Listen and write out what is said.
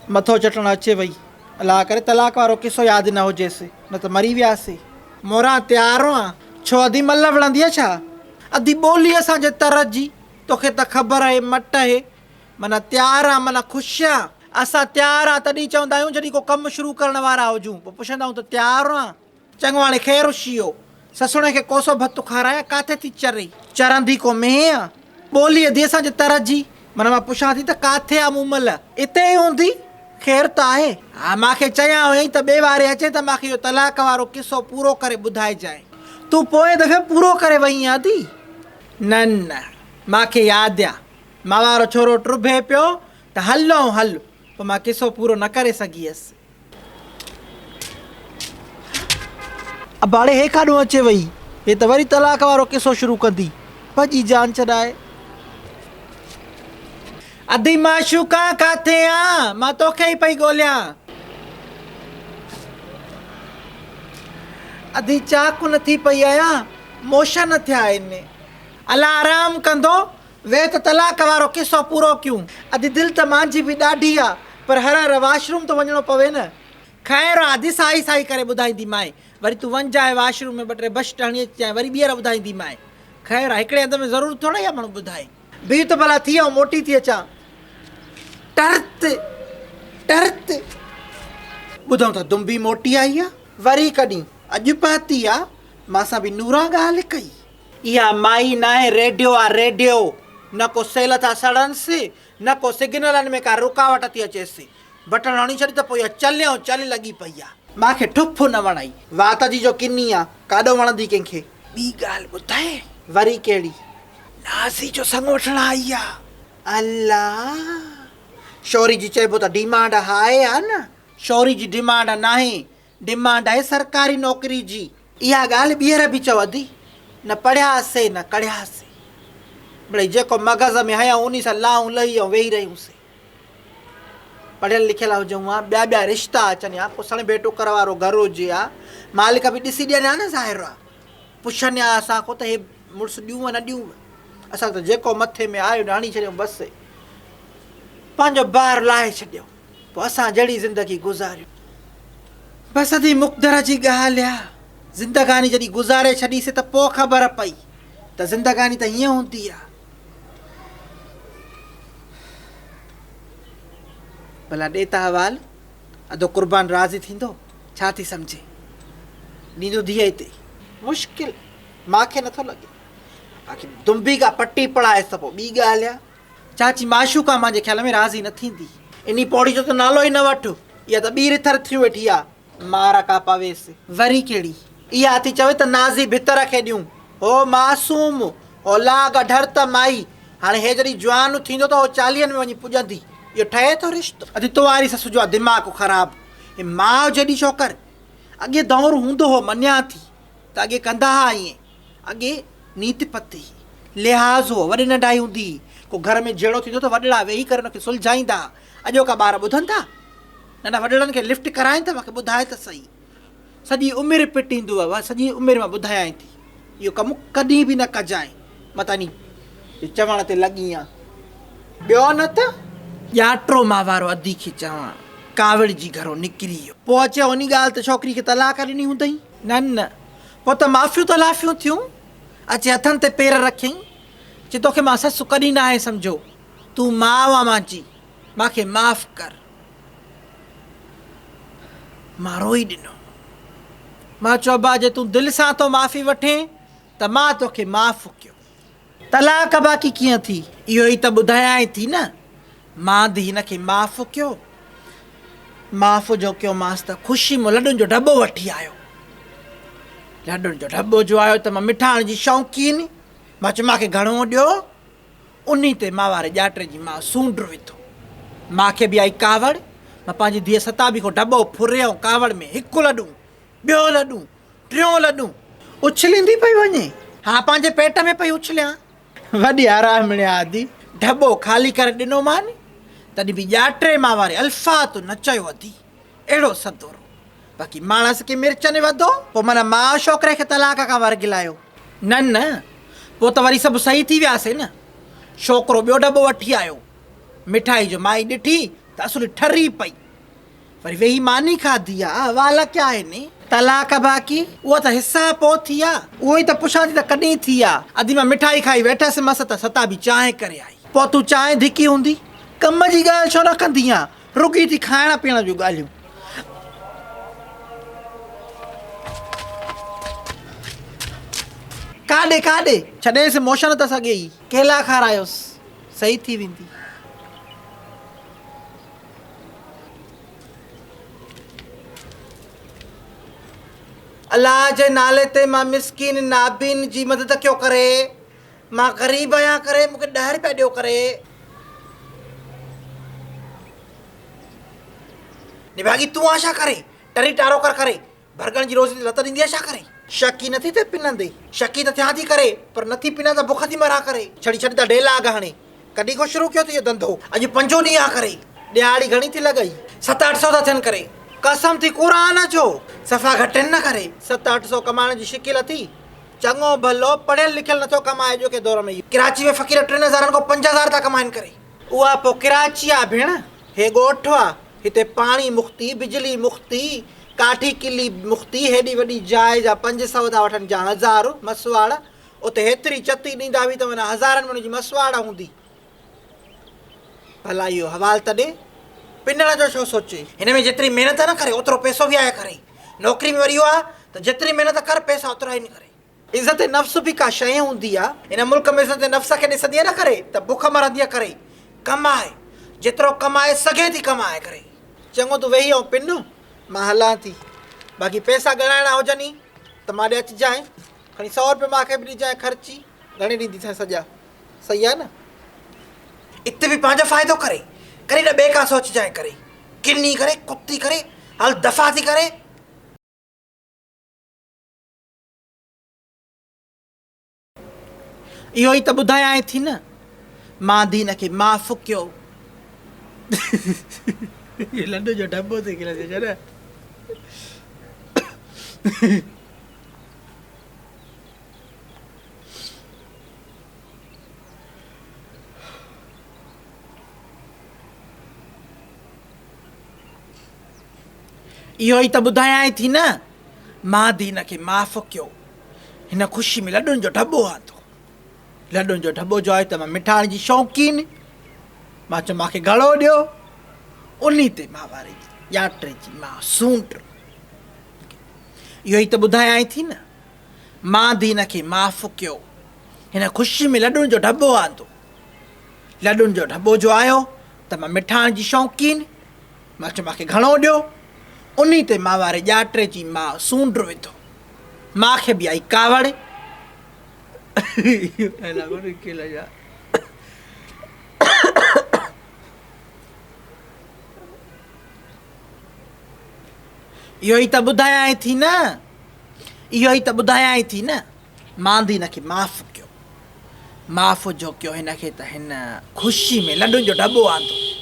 مٿو چٽڻ اچي وئي. الله ڪري طلاق وارو قصو ياد نه هجيس، نه ته مري وياسي. موران تيار آن. ڇو ادي مل وڙهندينء ڇا؟ ادي ٻولي اسان جي تر جي، توکي ته خبر اهي مٽ اهي. معنيٰ تيار آن معنيٰ خوش آن. اسان تيار آن تڏهن چوندا آهيون جڏهن ڪو ڪم شروع ڪرڻ وارا هجون، پوء پڇندا آهيون ته تيار آن؟ چڱو هاڻي خير هوشيو. سسڻي کي ڪوسو ڀت کارايان، ڪاٿي ٿي چري؟ چرندي ڪو مينهن آ؟ ٻولي ادي اسان جي تر جي. معنيٰ مان پڇان ٿي ته ڪاٿي آ مومل؟ اتي ئي هوندي، خير ته آهي. ها مان کي چيان هيائين ته ٻئي واري اچين ته مان کي اهو طلاق وارو قصو پورو ڪري ٻڌائجانء. تون پوئين دفعي پورو ڪري وئين ادي؟ نه نه مان کي ياد آ. مان وارو ڇورو ٽڀي پيو ته هل ۽ هل، پوء مان قصو پورو نه ڪري سگهيس. اباڙي هي ڪاڏهون اچي وئي؟ هي ته وري طلاق وارو قصو شروع ڪندي. ڀڄي جان ڇڏائي. ادي معشوقا ڪاٿي آن؟ مان توکي ئي پئي ڳوليان. ادي چاق نه ٿي پئي آهيان، موشن ٿيا آهن. الله آرام ڪندو، ويهه ته طلاق وارو قصو پورو ڪيون. ادي دل ته مانجهي به ڏاڍي آ پر هر هر واش روم ته وڃڻو پوي نه. خير آ ادي سائي سائي ڪري ٻڌائينديمانء. وري تون وڃجانء واش روم ۾ ٻه ٽي بش هڻي اچجانء وري ٻيهر ٻڌائينديمانء. خير آ هڪڙي هنڌ ۾ ضرور ٿورڙي آ ماڻهو ٻڌائي. بيهه ته ڀلا ٿي آئون موٽي ٿي اچان. ٽرت ٽرت ٻڌئون ته دنبي موٽي آئي آ. وري ڪڏهن اڄ پهتي آ. مان سان به نوران ڳالهه ڪئي. اها مائي ناهي ريڊيو آ ريڊيو، نه ڪو سيل ٿا سڙنس نه ڪو سگنلن ۾ ڪا رڪاوٽ ٿي اچيس، بٽڻ هڻي ڇڏ ته پوء اها چليون چل لڳي پئي آ. مان کي ٺڦ نه وڻئي. وات جي جو ڪني آ، ڪاڏو وڻندي ڪنهن کي. ٻي ڳالهه ٻڌائي. وري ڪهڙي؟ نازي جو سڱ وٺڻ آئي آ. الله! شوري جي چئبو ته ڊيمانڊ هاء آ نه. شوري جي ڊيمانڊ ناهي، ڊمانڊ آهي سرڪاري نوڪري جي. اها ڳالهه ٻيهر به چئو ادي، نه پڙهياسي نه ڪڙهياسي. مڙئي جيڪو مغز ۾ هنيائون انهي سان لاهون لهي ۽ ويهي رهيونسي. پڙهيل لکيل هجون ها، ٻيا ٻيا رشتا اچن ها، ڪو سڻڀي ٽڪر وارو گهر هجي ها، مالڪ به ڏسي ڏين ها نه ظاهر آ. پڇن ها اسان کان ته هي مڙس ڏيون نه ڏيون. اسان کي ته جيڪو مٿي ۾ آيو هڻي ڇڏيائون بس. پنهنجو بار لاهي ڇڏيائون. پوء اسان جهڙي زندگي گذاريون. بس ادي مقدر جي ڳالهه آ. زندگاني جڏهن گذاري ڇڏيسي ته پوء خبر پئي ته زندگاني ته هيئن هوندي آ. ڀلا ڏي ته حوال. ادو قربان راضي ٿيندو؟ ڇا ٿي سمجهين؟ ڏيندو ڌيء هتي. مشڪل. مان کي نٿو لڳي. باقي دنبي ڪا پٽي پڙهائيس ته پوء ٻي ڳالهه آ. چاچي معشوقه مان جي خيال ۾ راضي نه ٿيندي. انهي پوڙهي جو ته نالو ئي نه وٺ. اها ته ٻي رٿ رٿيون ويٺي آ. مار ڪا پويس. وري ڪهڙي؟ اها ٿي چوي ته نازي ڀتر کي ڏيون. هو معصوم، هو لاڳ ڍر ته مائي. هاڻي هي جڏهن جوان ٿيندو ته هو چاليهن ۾ وڃي پڄندي. اهو ٺهي ٿو رشتو؟ ادي تو واري سس جو آ دماغ خراب. هي ماء جيڏي ڇوڪر. اڳي دور هوندو هو مڃيان ٿي ته اڳي ڪندا ها ائين. اڳي نيت پت هئي، لحاظ هو، وڏي ننڍائي هوندي هئي. ڪو گهر ۾ جهيڙو ٿيندو ته وڏڙا ويهي ڪري ان کي سلجهائيندا ها. اڄوڪا ٻار ٻڌن ٿا؟ ننڍا وڏڙن کي لفٽ ڪرائين ٿا؟ مون کي ٻڌاء ته سهي. سڄي عمر پٽيندو هو، سڄي عمر مان ٻڌايائين ٿي. اهو ڪم ڪڏهن به نه ڪجانء. متان جي چوڻ تي لڳي آن. ٻيو نه ته ڄاٽو مان وارو ادي کي چوان، ڪاوڙجي گهرو نڪري ويو. پوء اچي انهي ڳالهه تي ڇوڪري کي طلاق ڏني هوندئي؟ نه نه. پوء ته معافيون تلافيون ٿيون. اچي هٿن تي پير رکيائين. چي توکي مان سس ڪڏهن ناهي سمجهيو. تون ماء آن مانجي. مان کي معاف ڪر. مان روئي ڏنو. مان چيو ابا جي تون دل سان ٿو معافي وٺين ته مان توکي معاف ڪيو. طلاق باقي ڪيئن ٿي؟ اهو ئي ته ٻڌايانء ٿي نه. مان به هن کي معاف ڪيو. معاف جو ڪيومانس ته خوشي مان لڏن جو ڍٻو وٺي آيو. لڏن جو ڍٻو جو آيو ته مان مٺاڻ جي شوقين. مان چيو مان کي گهڻو ڏيو. انهي تي مان واري ڄاٽي جي ماء سونڊ وڌو. مان کي به آئي ڪاوڙ. مان پنهنجي ڌيء ستابي کان ڍٻو ڦري ۽ ڪاوڙ ۾ هڪ لڏون، ٻيو لڏون، ٽيون لڏون. اڇليندي پئي وڃي. ها پنهنجي پيٽ ۾ پئي اڇليان. وڏي حرامڻي آ ادي. ڍٻو خالي ڪري ڏنومان، تڏهن به ڄاٽي مان واري الفاظ نه چيو ادي. اهڙو سدورو. باقي ماڻس کي مرچن وڌو. پوء معنيٰ ماء ڇوڪري کي طلاق کان ورغلايو. نه نه. پوء ته وري سڀ صحيح ٿي وياسين نه. ڇوڪرو ٻيو ڍٻو وٺي آيو. مٺائي جو مائي ڏٺي ته اصل ٺري پئي. وري ويهي ماني کاڌي آ، احوال ڪيا آهن؟ طلاق باقي، اها ته حصا پوء ٿي آ. اهو ئي ته پڇان ٿي ته ڪڏهن ٿي آ؟ ادي مان مٺائي کائي ويٺس مس ته ستابي چانهه ڪري آئي. پوء تون چانهه ڌڪي هوندي؟ ڪم جي ڳالهه ڇو نه ڪندي آن؟ رڳي ٿي کائڻ پيئڻ جون ڳالهيون. ڪاڏي ڪاڏي؟ ڇڏينس موشن ته سگهي ئي. ڪيلا کارايوس، صحيح ٿي ويندي. الله جي نالي تي مان مسڪين نابين جي مدد ڪيو ڪري مان غريب آهيان ڪري مونکي ڏهه روپيا ڏيو ڪري. نڀاڳي تون آن ڇا ڪري ٽري ٽارو ڪر ڪري ڀرڳڻ جي روزي تي لت ڏيندي آهي ڇا ڪري. شڪي نٿي ٿئي پنندي. شڪي ته ٿيان ٿي ڪري پر نٿي پنان ته بک ٿي مران ڪري. ڇڙي ڇڏ ته ڊيلاگ هڻي. ڪڏهن کان شروع ڪيو اٿئي اهو ڌنڌو؟ اڄ پنجون ڏينهن آ ڪري. ڏهاڙي گهڻي ٿي لڳئي؟ ست اٺ سئو ٿا ٿين ڪري. قسم ٿي قرآن جو. صفا گهٽين نه ڪري. ست اٺ سئو ڪمائڻ جي شڪل اٿي؟ چڱو ڀلو پڙهيل لکيل نٿو ڪمائي اڄوڪي دور ۾ اهو. ڪراچي ۾ فقير ٽن هزارن کان 5000 ٿا ڪمائين ڪري. اها پوء ڪراچي آ ڀيڻ. هي ڳوٺ آ. هتي پاڻي مختي، بجلي مختي، ڪاٺي ڪلي مختي، هيڏي وڏي جاء جا 500 ٿا وٺن جا هزار مسواڙ. اتي هيتري چتي ڏيندا هئي ته معنيٰ هزارن ۾ ان جي مسواڙ هوندي. ڀلا اهو حوال ته ڏي. پنڻ جو ڇو سوچي؟ هن ۾ جيتري محنت نه ڪري اوترو پئسو به آهي ڪري. نوڪري ۾ وري اهو آهي ته جيتري محنت ڪر پئسا اوترا ئي نه ڪري. عزت نفس به ڪا شيء هوندي آ. هن ملڪ ۾ عزت نفس کي ڏسندينء نه ڪري ته بک مرندينء ڪري. ڪماء جيترو ڪمائي سگهين ٿي ڪماء ڪري. چڱو تون ويهي ۽ پن، مان هلان ٿي. باقي پئسا ڳڻائڻا هجني ته مان ڏي اچجانء. کڻي سئو روپيا مان کي به ڏجانء خرچي. گهڻي ڏينديسانء سڄا. صحيح آ نه. اتي به پنهنجو فائدو ڪري. ڪري نه ٻئي کان سوچجانء ڪري. ڪني ڪري، ڪتي ڪري، هل دفع ٿي ڪري. اهو ئي ته ٻڌايانء ٿي نه. مان دين کي معاف ڪيو. لڏ جو ڍٻو ٿي کلندي ڇا نه. اهو ئي ته ٻڌايانء ٿي نه. مان دين کي معاف ڪيو. هن خوشي ۾ لڏن جو ڍٻو آندو. لڏن جو ڍٻو جو آيو ته مان مٺاڻ جي شوقين. مان چيو مان کي گهڻو ڏيو. انهي تي مان واري ڄاٽي جي مان سونڊ. اهو ئي ته ٻڌايانء ٿي نه. مان دين کي معاف ڪيو. هن خوشي ۾ لڏن جو ڍٻو آندو. لڏن جو ڍٻو جو آيو ته مان مٺاڻ جي شوقين. مان چيو مان کي گهڻو ڏيو. انهي تي مان واري ڄاٽي جي ماء سونڊ وڌو. مان کي به آئي ڪاوڙ. اهو ئي ته ٻڌايانء ٿي نه. اهو ئي ته ٻڌايانء ٿي نه. ماندي هن کي معاف ڪيو. معاف جو ڪيو هن کي ته هن خوشي ۾ لڏن جو ڍٻو آندو.